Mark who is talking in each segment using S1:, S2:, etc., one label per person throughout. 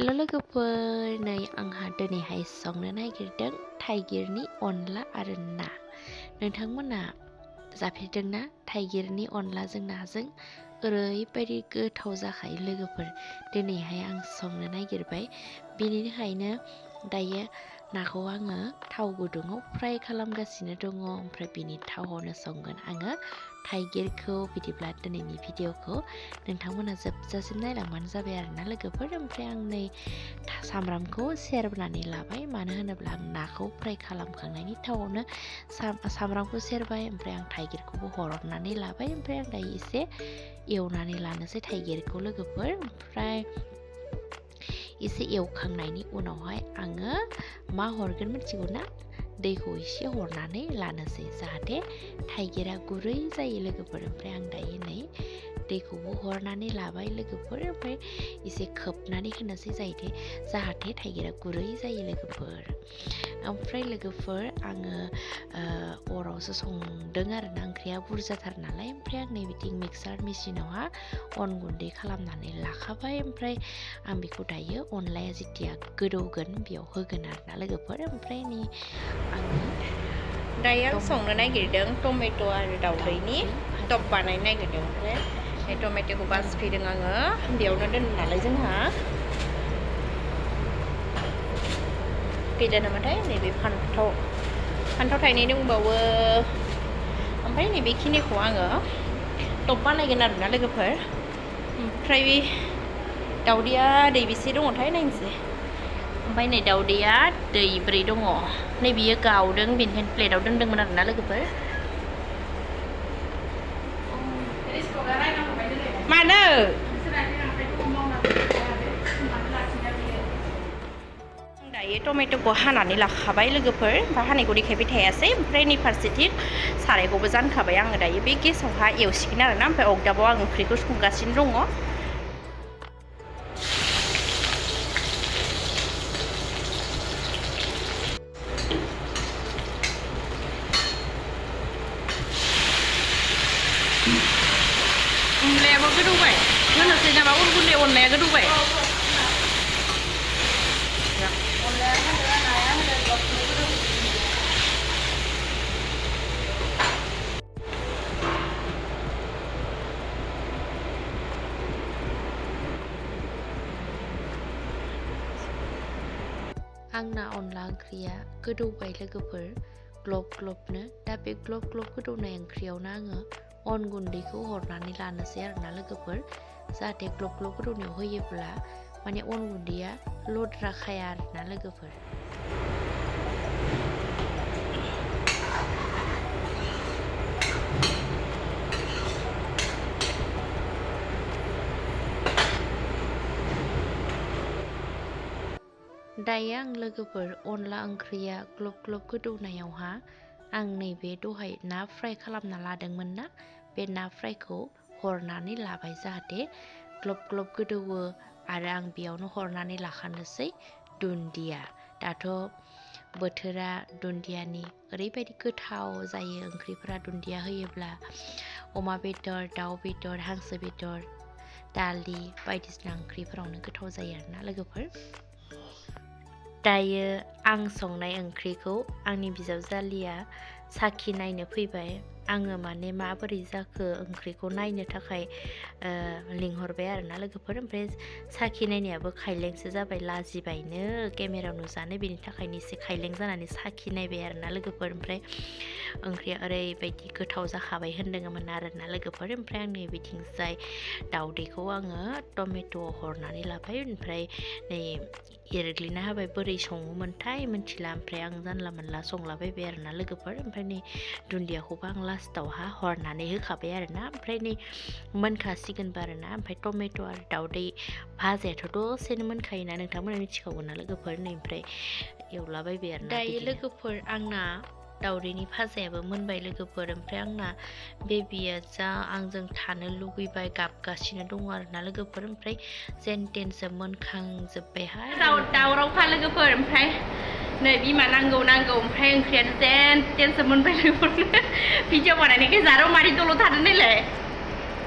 S1: हेल' लोगोफोर नै आंहा दिनैहाय संनो नागिरदों थाइगिरनि अनला आरो ना। नोंथांमोना जाफेरदोंना थाइगिरनि अनलाजों नाजों? ओरैबायदि गोथाव जाखायो लोगोफोर। दिनैहाय आं संनो नागिरबाय, बेनिखायनो दायो नाखौ आङो थाव गुदुङाव फ्राय खालामगासिनो दङ। ओमफ्राय बिनि थावआवनो संगोन आङो थाइगिरखौ। बिदिब्ला दिनैनि भिडिअखौ नोंथांमोना जोबजासिम नायलांबानो जाबाय आरोना लोगोफोर। ओमफ्राय आं नै सामब्रामखौ सेरनानै लाबाय, मानो होनोब्ला आं नाखौ फ्राय खालामखांनायनि थावआवनो सामब्रामखौ सेरबाय। ओमफ्राय आं थाइगिरखौबो हरनानै लाबाय। ओमफ्राय आं दायो एसे एवनानै लानोसै थाइगिरखौ लोगोफोर। ओमफ्राय एसे एवखांनायनि उनावहाय आङो मा हरगोन मिथिगौ ना? दैखौ एसे हरनानै लानोसै, जाहाथे थाइगिरा गुरै जायो लोगोफोर। ओमफ्राय आं दायो नै दैखौबो हरनानै लाबाय लोगोफोर। ओमफ्राय एसे खोबनानै होनोसै जाहाथे थाइगिरा गुरै जायो लोगोफोर। ओमफ्राय लोगोफोर आङो अरावसो संदों आरोना, ओंख्रिया बुरजाथार नालाय। ओमफ्राय आं नै बिथिं मिक्सार मेसिनावहा अन गुन्दै खालामनानै लाखाबाय। ओमफ्राय आं बेखौ दायो अनलाया जेथिया गोदौगोन बेयाव होगोन आरोना लोगोफोर। ओमफ्राय नै आङो
S2: दायो आं संनो नागिरदों टमेट' आरो दाउदैनि टप बानायनो नागिरदों। ओमफ्राय टमेट'खौ बासिफैदों आङो, बेयावनो दोनो नालाय जोंहा गैला नामाथाय नैबे फान्थाव थायनै दंबावो। ओमफ्राय नैबेखिनिखौ आङो टप बानायगोन आरोना लोगोफोर। ओमफ्राय दाउदैया दैबेसे दङथाय नायनोसै। ओमफ्राय नै दाउदैया दैब्रै दङ। नै बियो गावदों, बेनिखायनो प्लेटाव दोनदोंमोन आरोना लोगोफोर। मानो दायो टमेट'खौ हानानै लाखाबाय लोगोफोर। ओमफ्राय हानायखौ देखायबाय थायासै। ओमफ्राय नै फारसेथिं सारायखौबो जानखाबाय आङो। दायो बे गेसावहा एवसिगोन आरोना। ओमफ्राय अगदाबाव आं ओंख्रिखौ संगासिनो दङ। अनलायाबो गोदौबाय, होनोसै नामा? अन गुन्दै अनलाया गोदौबाय।
S1: आंना अनला ओंख्रिया गोदौबाय लोगोफोर, ग्लब ग्लबनो। दा बे ग्लब ग्लब गोदौनाय ओंख्रियावनो आङो अन गुन्दैखौ हरनानै लानोसै आरोना लोगोफोर। जाहाथे ग्लब ग्लब गोदौनायाव होयोब्ला माने अन गुन्दैया लद्राखाया आरोना लोगोफोर। दायो आं लोगोफोर अनला ओंख्रिया ग्लब ग्लब गोदौनायावहा आं नैबे दहाय ना फ्राय खालामना लादोंमोन ना, बे ना फ्रायखौ हरनानै लाबाय, जाहाथे ग्लब ग्लब गोदौवो। आरो आं बेयावनो हरनानै लाखानोसै दुन्दिया। दाथ' बोथोरा दुन्दियानि, ओरैबायदि गोथाव जायो ओंख्रिफोरा दुन्दिया होयोब्ला। अमा बेदर, दाउ बेदर, हांसो बेदर, दालि बायदिसिना ओंख्रिफोरावनो गोथाव जायो आरोना लोगोफोर। दायो आं संनाय ओंख्रिखौ आंनि बिजावजालिया साखि नायनो फैबाय। आङो माने माबोरै जाखो ओंख्रिखौ नायनो थाखाय लिंहरबाय आरोना लोगोफोर। ओमफ्राय साखि नायनायाबो खायलेंसो जाबाय, लाजिबायनो केमेरायाव नुजानो। बेनि थाखायनो एसे खायलें जानानै साखि नायबाय आरोना लोगोफोर। ओमफ्राय ओंख्रिया ओरैबायदि गोथाव जाखाबाय होनदोंमोन आरोना लोगोफोर। ओमफ्राय आं नै बिथिंजाय दाउदैखौ आङो टमेट'आव हरनानै लाबाय। ओमफ्राय नै एरग्लिना होबाय। बोरै सङोमोनथाय मिथिला, ओमफ्राय आं जानला मोनला संलाबायबाय आरोना लोगोफोर। ओमफ्राय नै दुन्दियाखौबो आं लास्टावहा हरनानै होखाबाय आरोना। ओमफ्राय नै मोनखासिगोनबो आरोना। ओमफ्राय टमेट' आरो दाउदै भाजायाथ' दसेनो मोनखायोना, नोंथांमोना मिथिखागौना लोगोफोर। नै ओमफ्राय एवलाबायबाय आरोना। दायो लोगोफोर आंना दाउदैनि भाजायाबो मोनबाय लोगोफोर। ओमफ्राय आंना बेबिया जा आंजों थानो लुगैबाय गाबगासिनो दङ आरोना लोगोफोर। ओमफ्राय जेन टेनसो मोनखांजोब्बायहाय
S2: दावरावखा लोगोफोर। ओमफ्राय नै बिमा नांगौ, ओमफ्राय ओंख्रियानो जेन टेनसो मोनबाय लोगोफोर। भिडिअ बानायनायखाय जारौ मारि दल' थादों नायलाय।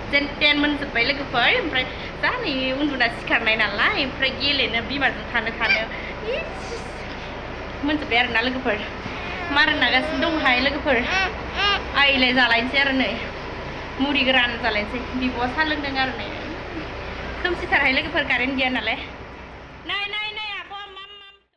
S2: जेन टेन मोनजोब्बाय लोगोफोर ओमफ्राय जा नै उन्दुना सिखारनाय नालाय ओमफ्राय गेलेनो बिमाजों थानो मोनजोब्बाय आरोना लोगोफोर मार नागासिनो दंहाय लोगोफोर आइलाय जालायनोसै आरो नै मुरि गोरान जालायनोसै बिब'आ साहा लोंदों आरो नै खोमसिथारहाय लोगोफोर कारेन्ट गैया नालाय